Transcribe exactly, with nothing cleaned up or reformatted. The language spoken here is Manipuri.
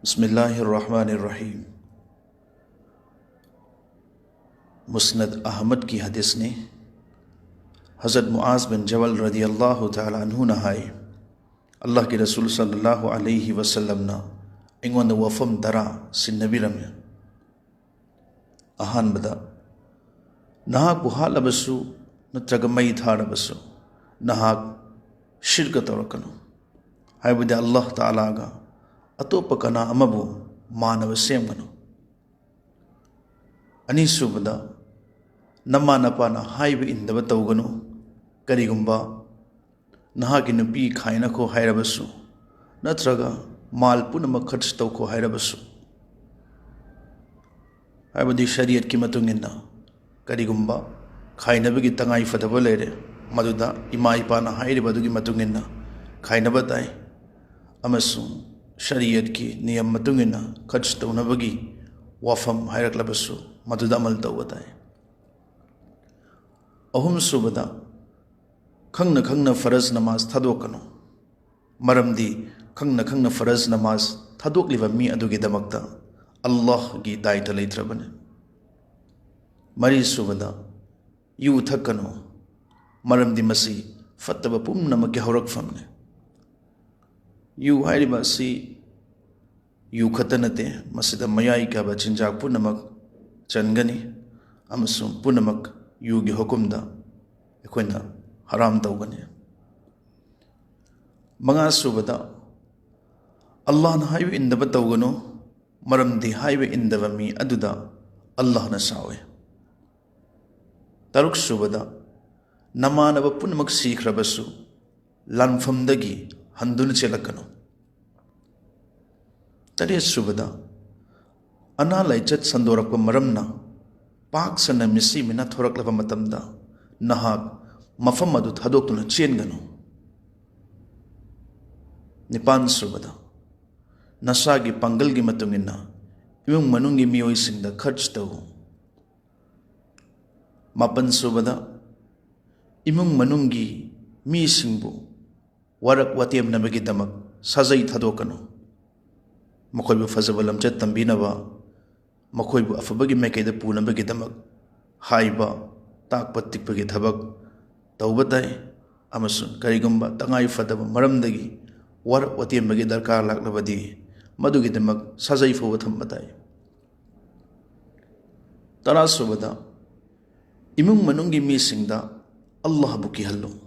بسم الله الرحمن الرحيم. ꯃꯨꯁꯅꯗ ꯑꯍꯃꯗꯀꯤ ꯍꯗꯤꯁꯅꯤ꯫ ꯍꯖꯔꯠ ꯃꯨꯑꯥꯖ ꯕꯤꯟ ꯖꯕꯜ ꯔꯗꯤꯌꯜꯂꯥꯍꯨ ꯇꯥꯂꯥ ꯑꯟꯍꯨꯅ ꯍꯥꯏ, ꯑꯜꯂꯥꯍꯒꯤ ꯔꯁꯨꯜ ꯁꯜꯂꯜꯂꯥꯍꯨ ꯑꯂꯩꯍꯤ ꯋꯁꯜꯂꯝꯅ ꯑꯩꯉꯣꯟꯗ ꯋꯥꯐꯝ ꯇꯔꯥ ꯁꯤꯟꯅꯕꯤꯔꯝꯃꯤ꯫ ꯑꯍꯥꯟꯕꯗ, ꯅꯍꯥꯛꯄꯨ ꯍꯥꯠꯂꯕꯁꯨ ꯅꯠꯇ꯭ꯔꯒ ꯃꯩ ꯊꯥꯔꯕꯁꯨ ꯅꯍꯥꯛ ꯁꯤꯔꯀ ꯇꯧꯔꯛꯀꯅꯨ, ꯍꯥꯏꯕꯗꯤ ꯑꯜꯂꯥꯍ ꯇꯥꯂꯥꯒ ꯑꯇꯣꯞꯄ ꯀꯅꯥ ꯑꯃꯕꯨ ꯃꯥꯟꯅꯕ ꯁꯦꯝꯒꯅꯨ꯫ ꯑꯅꯤꯁꯨꯕꯗ, ꯅꯃꯥ ꯅꯄꯥꯅ ꯍꯥꯏꯕ ꯏꯟꯗꯕ ꯇꯧꯒꯅꯨ꯫ ꯀꯔꯤꯒꯨꯝꯕ ꯅꯍꯥꯛꯀꯤ ꯅꯨꯄꯤ ꯈꯥꯏꯅꯈꯣ ꯍꯥꯏꯔꯕꯁꯨ ꯅꯠꯇ꯭ꯔꯒ ꯃꯥꯜ ꯄꯨꯝꯅꯃꯛ ꯈꯔꯆ ꯇꯧꯈꯣ ꯍꯥꯏꯔꯕꯁꯨ, ꯍꯥꯏꯕꯗꯤ ꯁꯔꯤꯌꯠꯀꯤ ꯃꯇꯨꯡ ꯏꯟꯅ ꯀꯔꯤꯒꯨꯝꯕ ꯈꯥꯏꯅꯕꯒꯤ ꯇꯉꯥꯏ ꯐꯗꯕ ꯂꯩꯔꯦ, ꯃꯗꯨꯗ ꯏꯃꯥ ꯏꯄꯥꯅ ꯍꯥꯏꯔꯤꯕ ꯑꯗꯨꯒꯤ ꯃꯇꯨꯡ ꯏꯟꯅ ꯈꯥꯏꯅꯕ ꯇꯥꯏ, ꯑꯃꯁꯨꯡ ꯁꯔꯤꯌꯠꯀꯤ ꯅꯤꯌꯝ ꯃꯇꯨꯡ ꯏꯟꯅ ꯈꯔꯆ ꯇꯧꯅꯕꯒꯤ ꯋꯥꯐꯝ ꯍꯥꯏꯔꯛꯂꯕꯁꯨ ꯃꯗꯨꯗ ꯑꯃꯜ ꯇꯧꯕ ꯇꯥꯏ꯫ ꯑꯍꯨꯝꯁꯨꯕꯗ, ꯈꯪꯅ ꯈꯪꯅ ꯐꯔꯖ ꯅꯃꯥꯖ ꯊꯥꯗꯣꯛꯀꯅꯨ, ꯃꯔꯝꯗꯤ ꯈꯪꯅ ꯈꯪꯅ ꯐꯔꯖ ꯅꯃꯥꯖ ꯊꯥꯗꯣꯛꯂꯤꯕ ꯃꯤ ꯑꯗꯨꯒꯤꯗꯃꯛꯇ ꯑꯜꯂꯥꯍꯒꯤ ꯗꯥꯏꯇ ꯂꯩꯇ꯭ꯔꯕꯅꯤ꯫ ꯃꯔꯤꯁꯨꯕꯗ, ꯌꯨ ꯊꯛꯀꯅꯨ, ꯃꯔꯝꯗꯤ ꯃꯁꯤ ꯐꯠꯇꯕ ꯄꯨꯝꯅꯃꯛꯀꯤ ꯍꯧꯔꯛꯐꯝꯅꯤ꯫ ꯌꯨ ꯍꯥꯏꯔꯤꯕ ꯑꯁꯤ ꯌꯨ ꯈꯛꯇ ꯅꯠꯇꯦ, ꯃꯁꯤꯗ ꯃꯌꯥꯏ ꯀꯥꯕ ꯆꯤꯟꯖꯥꯛ ꯄꯨꯝꯅꯃꯛ ꯆꯟꯒꯅꯤ, ꯑꯃꯁꯨꯡ ꯄꯨꯝꯅꯃꯛ ꯌꯨꯒꯤ ꯍꯨꯀꯨꯝꯗ ꯑꯩꯈꯣꯏꯅ ꯍꯔꯥꯝ ꯇꯧꯒꯅꯤ꯫ ꯃꯉꯥꯁꯨꯕꯗ, ꯑꯜꯂꯥꯍꯅ ꯍꯥꯏꯕ ꯏꯟꯗꯕ ꯇꯧꯒꯅꯨ, ꯃꯔꯝꯗꯤ ꯍꯥꯏꯕ ꯏꯟꯗꯕ ꯃꯤ ꯑꯗꯨꯗ ꯑꯜꯂꯥꯍꯅ ꯁꯥꯎꯏ꯫ ꯇꯔꯨꯛꯁꯨꯕꯗ, ꯅꯃꯥꯟꯅꯕ ꯄꯨꯝꯅꯃꯛ ꯁꯤꯈ꯭ꯔꯕꯁꯨ ꯂꯥꯟꯐꯝꯗꯒꯤ ꯍꯟꯗꯨꯅ ꯆꯦꯜꯂꯛꯀꯅꯨ꯫ ꯇꯔꯦꯠꯁꯨꯕꯗ, ꯑꯅꯥ ꯂꯥꯏꯆꯠ ꯁꯟꯗꯣꯔꯛꯄ ꯃꯔꯝꯅ ꯄꯥꯛ ꯁꯟꯅ ꯃꯤꯁꯤ ꯃꯤꯅꯥ ꯊꯣꯔꯛꯂꯕ ꯃꯇꯝꯗ ꯅꯍꯥꯛ ꯃꯐꯝ ꯑꯗꯨ ꯊꯥꯗꯣꯛꯇꯨꯅ ꯆꯦꯟꯒꯅꯨ꯫ ꯅꯤꯄꯥꯟꯁꯨꯕꯗ, ꯅꯁꯥꯒꯤ ꯄꯥꯡꯒꯜꯒꯤ ꯃꯇꯨꯡ ꯏꯟꯅ ꯏꯃꯨꯡ ꯃꯅꯨꯡꯒꯤ ꯃꯤꯑꯣꯏꯁꯤꯡꯗ ꯈꯔꯆ ꯇꯧ꯫ ꯃꯥꯄꯟꯁꯨꯕꯗ, ꯏꯃꯨꯡ ꯃꯅꯨꯡꯒꯤ ꯃꯤꯁꯤꯡꯕꯨ ꯋꯥꯔꯛ ꯋꯥꯇꯦꯝꯅꯕꯒꯤꯗꯃꯛ ꯁꯥꯖꯩ ꯊꯥꯗꯣꯛꯀꯅꯨ꯫ ꯃꯈꯣꯏꯕꯨ ꯐꯖꯕ ꯂꯝꯆꯠ ꯇꯝꯕꯤꯅꯕ, ꯃꯈꯣꯏꯕꯨ ꯑꯐꯕꯒꯤ ꯃꯥꯏꯀꯩꯗ ꯄꯨꯅꯕꯒꯤꯗꯃꯛ ꯍꯥꯏꯕ, ꯇꯥꯛꯄ ꯇꯤꯛꯄꯒꯤ ꯊꯕꯛ ꯇꯧꯕ ꯇꯥꯏ꯫ ꯑꯃꯁꯨꯡ ꯀꯔꯤꯒꯨꯝꯕ ꯇꯉꯥꯏ ꯐꯗꯕ ꯃꯔꯝꯗꯒꯤ ꯋꯥꯔꯛ ꯋꯥꯇꯦꯝꯕꯒꯤ ꯗꯔꯀꯥꯔ ꯂꯥꯛꯂꯕꯗꯤ, ꯃꯗꯨꯒꯤꯗꯃꯛ ꯁꯥꯖꯩ ꯐꯥꯎꯕ ꯊꯝꯕ ꯇꯥꯏ꯫ ꯇꯔꯥꯁꯨꯕꯗ, ꯏꯃꯨꯡ ꯃꯅꯨꯡꯒꯤ ꯃꯤꯁꯤꯡꯗ ꯑꯜꯂꯥꯍꯕꯨ ꯀꯤꯍꯜꯂꯨ꯫